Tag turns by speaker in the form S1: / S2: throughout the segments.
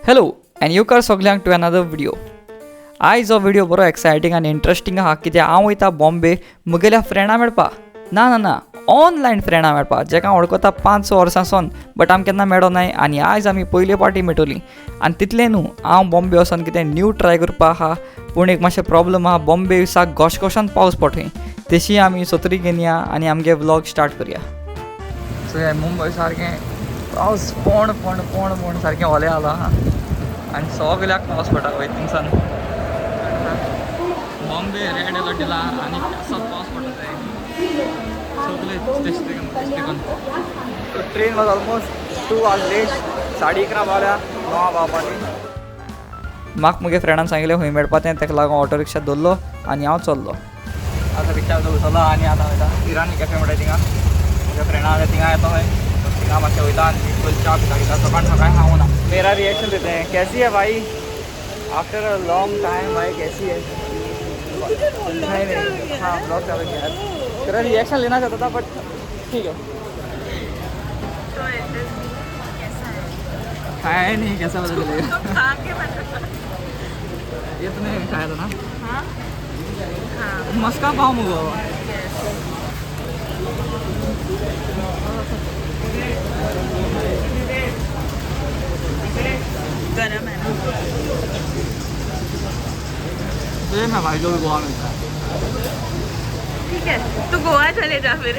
S1: Hello आनी येवकार सगल्यांक टू अनदर व्हिडिओ. आयज हो व्हिडिओ बरो एक्सायटींग आनी इंट्रस्टींग आहा, कित्याक हांव वयता बॉम्बे म्हगेल्या फ्रेंडा मेळपा. ना ना ना, ऑनलायन फ्रेंडा मेळपा, जेका हांव वळखता 5-6 वर्सां सावन, बट आमी केन्ना मेळो नाय आनी आयज आमी पयले पावटी मेळटली. आनी तितलें न्हू, हांव बॉम्बे वचोन कितें न्यू ट्राय करपा आहा, पूण एक मातशें प्रॉब्लम आहा, बॉम्बे साक घोशघोशान पावस पडटा. तेशी आमी सत्री घेवया आनी आमगे व्लॉग स्टार्ट करया. सो हे मुंबय सारकें पावस पोण पोण पोण पोण सारकें ओलें आलां आहा आनी सगल्याक पावस पडटा वयर थिंगसान. बॉम्बे रेड अलर्ट दिला आनी कसो पावस पडटा सगळे तेश. Train was almost 2 hours late, 11:30 पावल्या, 9 पावपाची. म्हाका म्हगे फ्रेंडान सांगिल्लें खंय मेळपा तें, ताका लागून ऑटो रिक्षा दवरलो आनी हांव चल्लो. आतां रिक्षा बसलो आनी आतां वयता इराणी कॅफे म्हणटा थिंगा. म्हज्या फ्रेंडा जाल्यार थिंगा येता खंय, थिंगा मातशें वयता आनी पयलीं च्या पिता, कित्याक सकाळ सकाळी खावूं ना. मेरा रिएक्शन देते हैं, कैसी है भाई? आफ्टर अ लॉन्ग टाइम भाई, कैसी है? नहीं नहीं, हाँ ब्लॉग चालू किया है। तेरा रिएक्शन लेना चाहता था बट ठीक है।
S2: तो एड्रेस कैसा है?
S1: खाया ही नहीं, कैसा पता चलेगा?
S2: तो खा के बता।
S1: ये तूने खाया था ना?
S2: हाँ हाँ।
S1: मस्का पाव मुगो।
S2: यस। गरम है ना?
S1: सेम है भाई, जो भी गोवा मिलता है।
S2: ठीक है, तो गोवा चले जा फिर।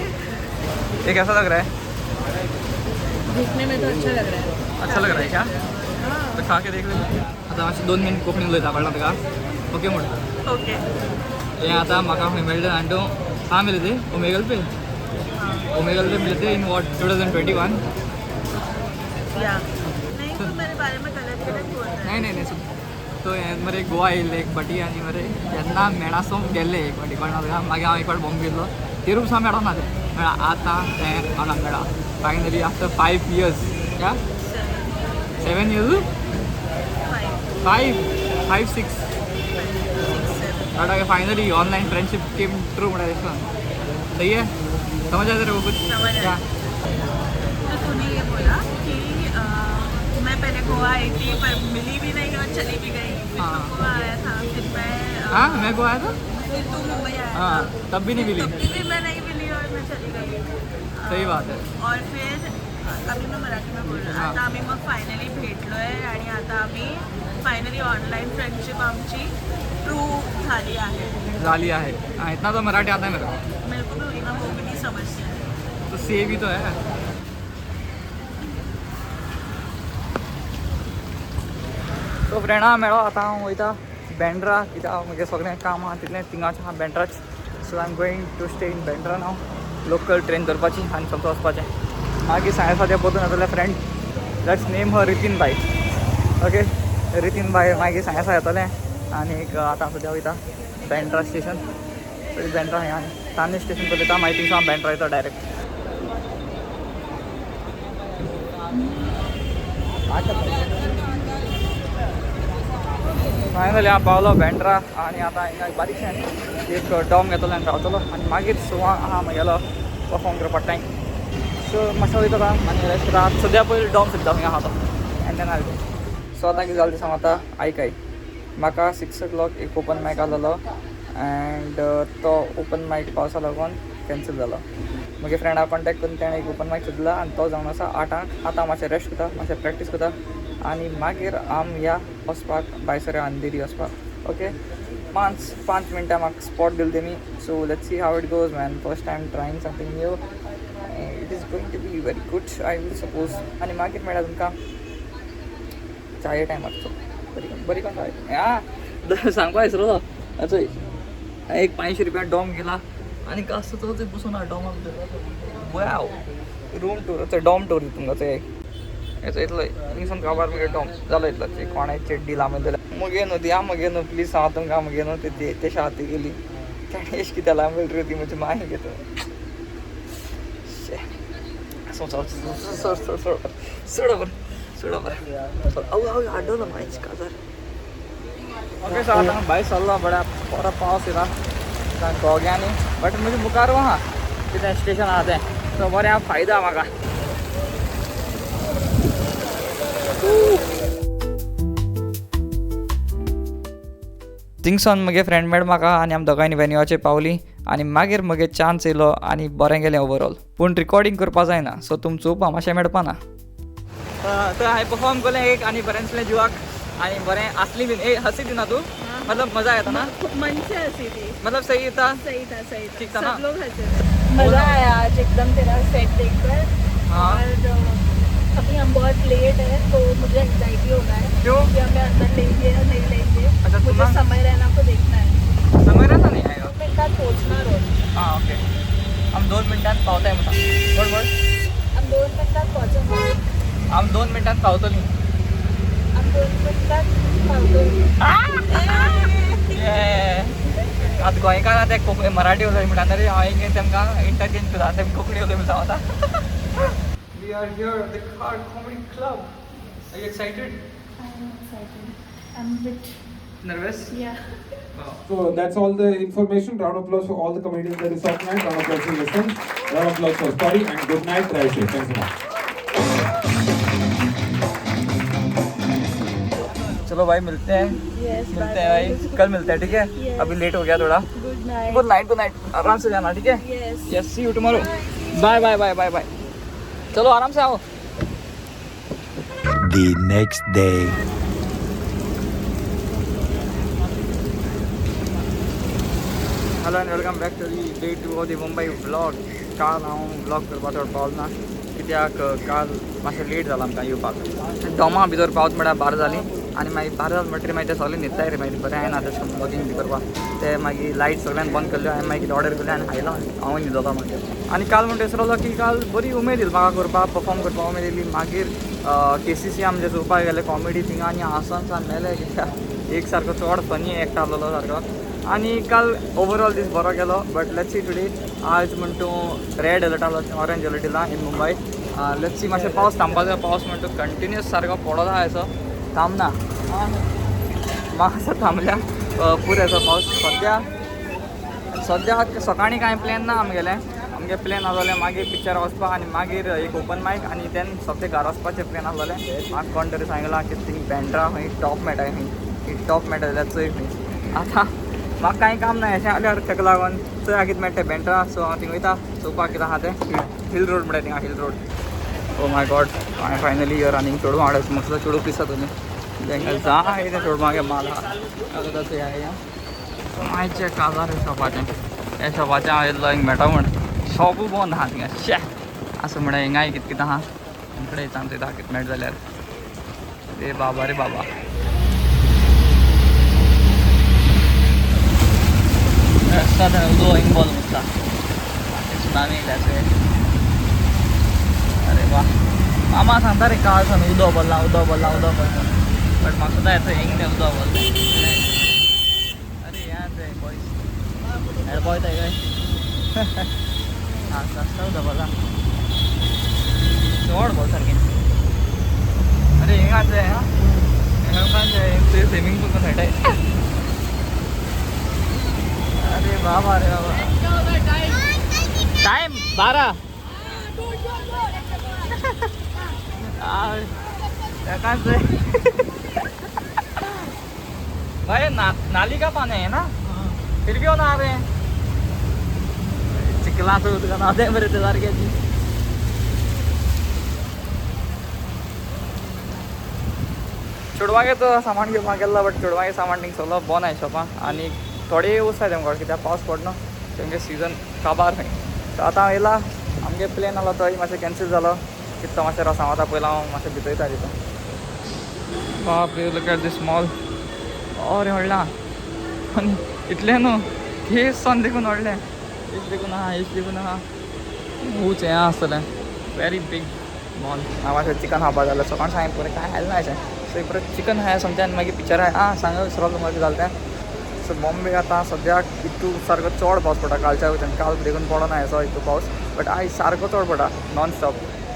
S1: ये कैसा लग रहा है?
S2: देखने में तो अच्छा लग रहा है।
S1: अच्छा लग रहा है क्या? तो खा के देख ले। आतां मातशें 2 मिनट कोंकणी उलयता, कळना तुका? ओके म्हण।
S2: ओके।
S1: हे आतां म्हाका खंय मेळ्ळें जाणा तूं? कहाँ मिले थे? Omegle pay. ओमेगल पे मिले थे इन what 2021।
S2: या नहीं, तू मेरे बारे में गलत गलत बोल रहा है।
S1: नाही नाही नाही, तो हें मरे गोवा येयल्ले एक फाटी आनी मरे तेन्ना मेणासोम गेल्ले एक फाटी, कळना तुका? मागीर हांव एक फावट बॉम्बे गेल्लो, तेरूप सावन मेळोना तें, म्हळ्यार आतां तें हांगा मेळ्ळा फायनली आफ्टर 5 इयर्स. क्या 7 years?
S2: 5।
S1: 5 5 6।
S2: 6 7।
S1: Finally online friendship came true म्हळ्यार अशें करून. सही है, समझ आया तेरे को कुछ?
S2: समझ आया।
S1: क्या?
S2: तो तूने ये बोला कि मैं पहले गोवा आई थी पर मिली भी नहीं और चली भी गई। फिर तू गोवा आया था, फिर मैं
S1: हाँ, मैं गोवा आया था।
S2: फिर तू मुंबई आया
S1: हाँ,
S2: था।
S1: तब भी नहीं मिली।
S2: तब भी मैं नहीं मिली और मैं चली गई।
S1: सही बात है।
S2: और फिर अभी मैं मराठी में बोल रही हूँ। आता आम्ही मग फायनली भेटलोय आणि आता आम्ही फायनली ऑनलाईन फ्रेंडशिप आमची ट्रू झाली आहे।
S1: झाली आहे। हाँ, इतना तो मराठी आता है मेरे को।
S2: मेरे को भी उतना कोकणी समझते हैं।
S1: तो सेम ही तो है। सो फ्रेंडा मेळो, आतां हांव वयता बँड्रा, कित्याक म्हगेलें सगळें काम आहा तितलें थिंगाच आहा बँड्राच. So I am going to stay in Bandra now. Local train धरपाची आनी सोमतो वचपाचें. मागीर साडे 7 परतून येतले friend, let's name her Ritin bhai. Okay, Ritin भाई मागीर 7:30 येतलें आनीक आतां सद्या वयता बँड्रा स्टेशन. पयलीं बँड्रा हें आनी तान्ने स्टेशन पळयता, मागीर थिंगसावन हांव बँड्रा वयता डायरेक्ट. फायनली हांव पावलो बँड्रा आनी आतां हिंगा बारीकशें एक डॉम घेतलो आनी रावतलो आनी मागीर 6 आहा म्हगेलो परफॉर्म करपा टायम. सो मातसो वयता आतां आनी रेस्ट करता. सद्या पयलीं डॉम सोदता खंय आहा तो एंड then I. सो आतां कितें जालें तें सांग. आतां आयक आयक, म्हाका 6 o'clock एक ओपन मायक आहलोलो एंड तो ओपन मायक पावसा लागून कॅन्सल जालो. म्हगे फ्रेंडा कॉन्टेक्ट करून तेणें एक ओपन मायक सोदला आनी तो जावन आसा 8. आतां हांव मातशें रेस्ट करता, मातशें प्रॅक्टीस करता आनी मागीर आम या वचपाक भायसर अंधेरी वचपाक. ओके, 5 मिनटां म्हाका स्पॉट दिले तेमी. So let's see how it goes man. First time trying something new, it is going to be very good I will suppose. आनी मागीर मेळ्ळा तुमकां चाये टायमार. बरी बरी कोण या सांगपा विसरलो. आतां एक 500 रुपया डॉम गेला आनी कसो तो थंय बसून आहा डॉमा भितर. वाव, रूम टूर, डॉम टूर तुमकां चोय. हेचो इतलो हिंगसून काबार मगे डॉम जालो इतलो. कोणाय चेड्डी लांब जाल्यार मुगे न्हू ती, मुगे न्हू प्लीज हांव तुमकां मुगे न्हू ती तेशा हाती गेली ताणें एश कित्याक लांब रे ती म्हजी माय घेता. सोड सोड सोड सोड सोड सोड बरें सोड बरें. अव अव आडवलो मायच काजार. ओके, सो आतां भायर सरलो, बड्या बरो पावस येता गोग्यांनी, बट म्हजे मुखार आहा कितें स्टेशन आहा तें. सो बरें आहा, फायदो आहा म्हाका. थिंगसान म्हगे फ्रेंड मेळ म्हाका आनी आमी दोगांयनी वेन्यूआचेर पावली आनी मागीर म्हगे चान्स येयलो आनी बरें गेलें ओवरऑल. पूण रिकॉर्डिंग करपा जायना, सो तुम चोवपा मातशें मेळपाना. तर हांवें परफॉर्म केलें एक आनी बरें दिसलें जिवाक आनी बरें आसली बीन. ए हसी दिना तूं, मतलब मजा येता ना?
S2: खूब मन से हंसी थी.
S1: मतलब सही था.
S2: सही था, सही था.
S1: ठीक था ना?
S2: सब लोग हंसे थे. मजा आया आज एकदम तेरा सेट देखकर.
S1: हाँ.
S2: और अभी हम बहुत लेट है तो मुझे एंजाइटी हो रहा है
S1: क्यों?
S2: कि हमें अंदर लेंगे या नहीं लेंगे.
S1: अच्छा,
S2: मुझे
S1: तुम्हारा-
S2: समय रैना को देखना है.
S1: समय रैना नहीं आएगा.
S2: मिनटात पोहोचणार आहोत.
S1: हां, ओके. आम 2 मिनटान पावताय म्हणटा. बोल बोल.
S2: आम 2 मिनटात पोहोचणार.
S1: आम 2 मिनटान पावतली.
S2: आम 2 मिनटात पावतो.
S1: आतां गोंयकार ते कोंकणी मराठी उलय म्हणटा तरी हांवें कितें तेमकां इंटरचेंज करता, तेम कोंकणी उलय म्हणून सांगता. We are here at the Khar Comedy Club. Are you excited?
S2: I am excited. I'm a bit
S1: Nervous?
S2: Yeah.
S3: So that's all the information. Round of applause for all the comedians that is saw tonight. Round of applause for listeners. Round of applause for Story and good night. Drive safe. Thanks so much.
S1: चलो भाई मिलते हैं.
S2: Yes.
S1: मिलते हैं भाई, कल मिलते हैं, ठीक है?
S2: Yes.
S1: अभी लेट हो गया थोड़ा.
S2: Good night.
S1: Good night, good night. आराम से जाना, ठीक है?
S2: Yes.
S1: Yes, see you tomorrow. Bye bye bye bye bye. चलो आराम से आओ.
S4: The next day.
S1: Hello and welcome back to the day 2 of the Mumbai vlog. काल हांव व्लॉग करपाक चड पावलो ना, कित्याक काल मातशें लेट जाला आमकां येवपाक. डोमा भितर पावत म्हळ्यार 12 जालीं आनी मागीर 12 जालीं म्हणटकीर मागीर ते सगळे न्हिदताय रे, मागीर बरें जायना तशें व्लॉगींग बी करपाक. ते मागीर लायट सगळ्यान बंद केल्ल्यो, हांवें मागीर कितें ऑर्डर केलें आनी आयलो हांव न्हिदलो मागीर. आनी काल म्हणटा विसरलो की काल बरी उमेद येयली म्हाका करपाक, परफॉर्म करपाक उमेद येयली. मागीर KCC आमचे चोवपाक गेले कॉमेडी थिंगा आनी हांसोन सान मेले, कित्याक एक सारको चड फनी एक्ट आहलोलो सारको. आनी काल ओवरऑल दीस बरो गेलो. But let's see today. आज म्हण तूं रेड अलर्ट आहलो, ऑरेंज अलर्ट दिला इन मुंबय. Let's see, मातशें पावस थांबपा जाय. पावस म्हण तूं कंटिन्युअस सारको पडत आहा, असो थांबना. मातसो थांबल्या पुरो असो पावस सद्या. सद्या सकाळीं कांय प्लॅन ना आमगेलें. आमगे प्लॅन आसलें मागीर पिक्चर वचपाक आनी मागीर एक ओपन मायक आनी देन सोगलें घरा वचपाचें प्लॅन आसलें. म्हाका कोण तरी सांगलां की थिंग बँड्रा खंय टॉप मेळटा, खंय टॉप मेळटा जाल्यार चोय खंय. आतां म्हाका कांय काम ना अशें जाल्यार ताका लागून चोय कितें मेळटा बँड्रा. सो हांव थिंग वयता चोवपाक कितें आहा तें. हिल रोड म्हणटा थिंगा, hill road. Oh my god, हांवें फायनली here आनी चेडवां हाडस म्हाका चेडूं दिसता तुमी तांकां जाय तें चेडवांगे माल आहा. आतां तशें मायचें काजार शॉपाचें, ह्या शॉपाचें हांव येयल्लो हिंग मेळटा म्हण. शॉपूय बंद आहा थिंगा. शे आसूं म्हळ्यार हिंगाय कितें कितें आहा तेमकडे सांगता कितें मेळटा जाल्यार. रे बाबा रे बाबा. रस्ता थंय उदो हिंग बॉल मुसता सुनामी येयल्या. अरे वा, मामा सांगता रे काल सान उदो भरला, उदो भरला, उदो भरला, बट म्हाका सुद्दां येता हिंग तें उदो भरलें. अरे यार ते बॉयज हेड बॉय काय आस्ता आस्ता उदो भरला, चड भर सारकें. अरे हिंगा तें स्विमींग पूल सायडाय. अरे बाबा रे बाबा. टाइम 12. भाई नाली का पानी है ना, फिर भी वो नहा रहे हैं. चिकला तो नहाते मेरे इंतजार के जी. चेडवागे तो सामान घेवपाक गेल्लो, बट चेडवागे सामान थिंग सगळो बंद आहा शॉपां आनी थोडे उसताय तेमकां कित्याक पावस पडना, तेमगे सिजन काबार खंय. सो आतां हांव येयला, आमगे प्लॅन आहलो तोय मातशें कॅन्सील जालो. कितें मातशें राव आतां पयलो हांव मातशें भितर वयता तितून. बाप रे, लूक एट दीस मॉल. बरें व्हडलां आनी इतलें न्हू हेच सान देखून व्हडलें. हेच देखून आहा, हेच देखून आहा, ऊंच हें आसतलें. Very big mall. हांव मातशें चिकन खावपा जालें सकाळ हांवें पुरें कांय खालें ना अशें. सो एक परत चिकन खाया सोमतें आनी मागीर पिक्चर आं सांग विसरलो तुमकां कितें जालें तें. सो बॉम्बे आतां सद्याक इतू सारको चड पावस पडटा कालच्या वयच्यान. काल देखून पडना असो इतू पावस, बट आयज सारको चड पडटा non stop.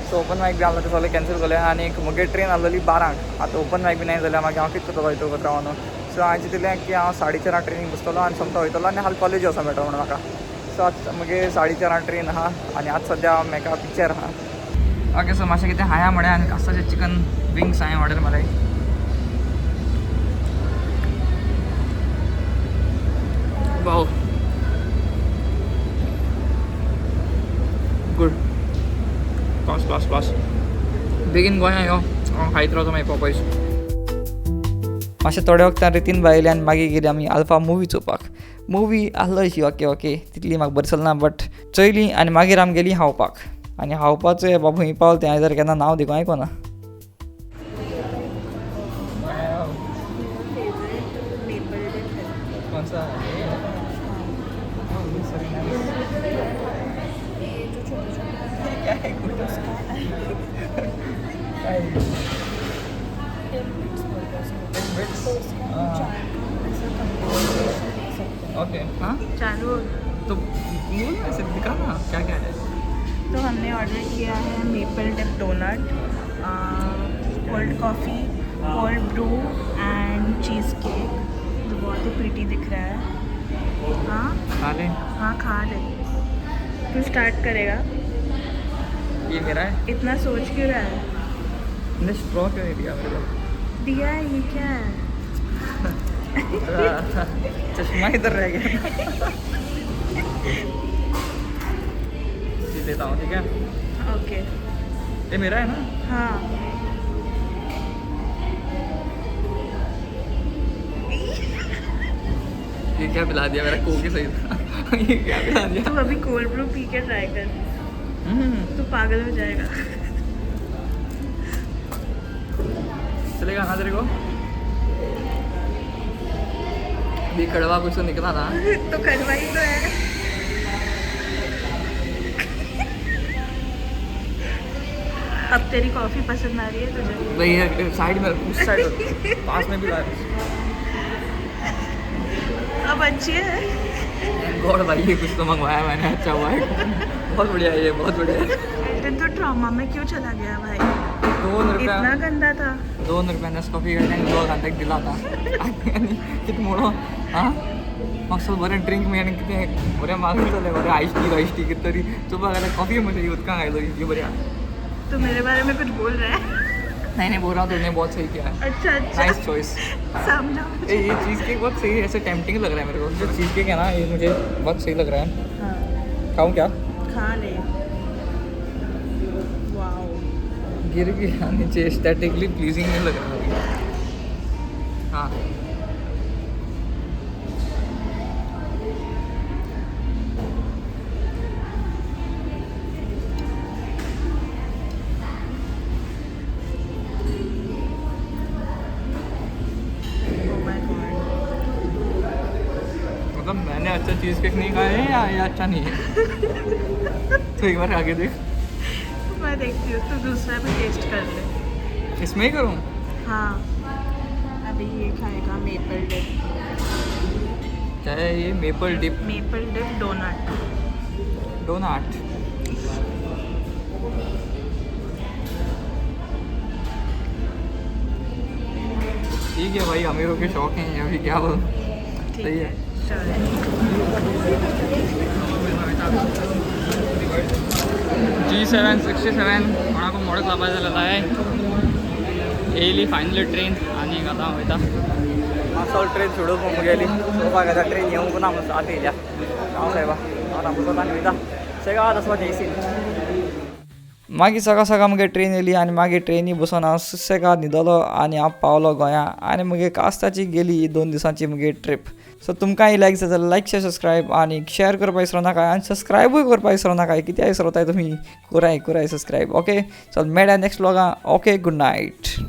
S1: So open mic बी आहलो तें सगळें कॅन्सील केलें आनी एक म्हगे ट्रेन आहलेली 12. आतां ओपन मायक बी नाय जाल्यार मागीर हांव कितें करतलो हितू रावन. सो हांवें चिंतलें की हांव 4:30 ट्रेनीक बसतलो आनी सोमतो वयतलो आनी हाल कॉलेज वचोंक मेळटलो म्हणून म्हाका. सो आज म्हगे 4:30 ट्रेन आहा आनी आज सद्या हांव म्हाका पिक्चर आहा. ओके, सो मातशें कितें खाया म्हळें आनी कास्ताचे चिकन विंग्स हांवें ऑर्डर मारले. बेगीन गोंया यो, हांव खायत रावता मागीर पोपायस. मातशें थोड्या वखदान रितीन भायले आनी मागीर गेली आमी आल्फा मुवी चोवपाक. मुवी आसलो अशी ओके ओके, तितली म्हाका बरी चलना, बट चोयली आनी मागीर आमी गेली खावपाक. आनी खावपाचो बाबू खंय पावलो तें हांवें जर केन्ना नांव देखून आयकोना. कौन सा? क्या है? ओके हाँ
S2: चालू
S1: तो ऐसे दिखा ना क्या क्या है.
S2: तो हमने order Kia Hai maple dip donut, cold coffee, cold brew and cheese cake, जो बहुत ही प्रिटी दिख रहा है. हाँ
S1: खा ले.
S2: हाँ खा ले, तू स्टार्ट करेगा.
S1: ये मेरा है.
S2: इतना सोच क्यों रहा है?
S1: मैंने स्ट्रॉ क्यों नहीं दिया मेरे को?
S2: दिया है. ये क्या है?
S1: चश्मा इधर रह गया. ये देता हूँ, ठीक है?
S2: ओके.
S1: ये मेरा है ना?
S2: हाँ.
S1: ये क्या पिला दिया? मेरा कोक ही सही था. ये क्या पिला दिया?
S2: तू अभी cold brew P K try कर, तू पागल हो जाएगा.
S1: चलेगा ना तेरे को? ये कड़वा कुछ तो निकला ना.
S2: तो कड़वा ही तो है. अब तेरी कॉफ़ी पसंद आ रही है तुझे?
S1: नहीं, साइड में, उस साइड पास में भी ला.
S2: अब अच्छी है.
S1: गॉड भाई, ये कुछ तो मंगवाया मैंने, अच्छा हुआ है. बहुत बढ़िया है ये, बहुत बढ़िया है.
S2: तो ट्रॉमा में क्यों चला गया भाई?
S1: 2 रुपया
S2: इतना गंदा था.
S1: 2 रुपया नेस्कॉफी कडल्यान लोक आतां दिला आतां. आनी कितें म्हणून आं म्हाका सो बरें ड्रिंक मागीर आनी कितें बरें मागयतलें, बरें आयस टी वायस टी कितें तरी चोवपाक जाल्यार कॉफी म्हणजे उदकां घायलो. ही बरी आहा.
S2: तू मेरे बारे में कुछ बोल रहा है?
S1: नहीं नहीं, बोल रहा हूँ, तुमने बहुत सही किया है.
S2: अच्छा अच्छा,
S1: नाइस चॉइस.
S2: समझा.
S1: ये चीज़ केक बहुत सही है, ऐसे टेम्पटिंग लग रहा है मेरे को. जो चीज़ केक है ना, ये मुझे बहुत सही लग रहा है.
S2: हाँ.
S1: खाऊँ क्या?
S2: खा ले. वाओ,
S1: गिर गया नीचे. एस्थेटिकली प्लीजिंग नहीं लग रहा अभी. हाँ मतलब मैंने अच्छा चीज़ केक नहीं खाया है या ये अच्छा नहीं है? तो एक बार आगे देख.
S2: मैं देखती हूँ, तू दूसरा भी टेस्ट कर ले.
S1: इसमें ही करूँ?
S2: हाँ, अभी ये खाएगा मेपल डिप.
S1: क्या है ये? Maple dip.
S2: Maple dip donut.
S1: Donut. ठीक है भाई, अमीरों के शौक हैं अभी, क्या बोलूँ. सही है. G767 कोणाक मोडक लावपा जाल्यार जाय. येयली फायनली ट्रेन आनी आतां वयता. मातसो ट्रेन सोडून मुगेली चोवपाक येता. ट्रेन येवंक ना म्हणून आतां येयल्या. हांव सायबा आतां बसता आनी वयता. सेगाद वचपाचें एसीन. मागीर सकाळ सकाळ मुगे ट्रेन येयली आनी मागीर ट्रेनी बसून हांव सुसेगाद न्हिदलो आनी हांव पावलो गोंया. आनी मुगे कास्ताची गेली 2 दिसांची मुगे ट्रीप. सो तुमकांय लायक जाय जाल्यार लायक शेयर सबस्क्रायब आनी शेयर करपाक विसरो नाका आनी सबस्क्रायबूय करपाक विसरो नाका. कित्याक विसरताय तुमी? कुराय कुराय सबस्क्रायब. ओके, चल मेळया नेक्स्ट व्लॉगान. Okay, good night.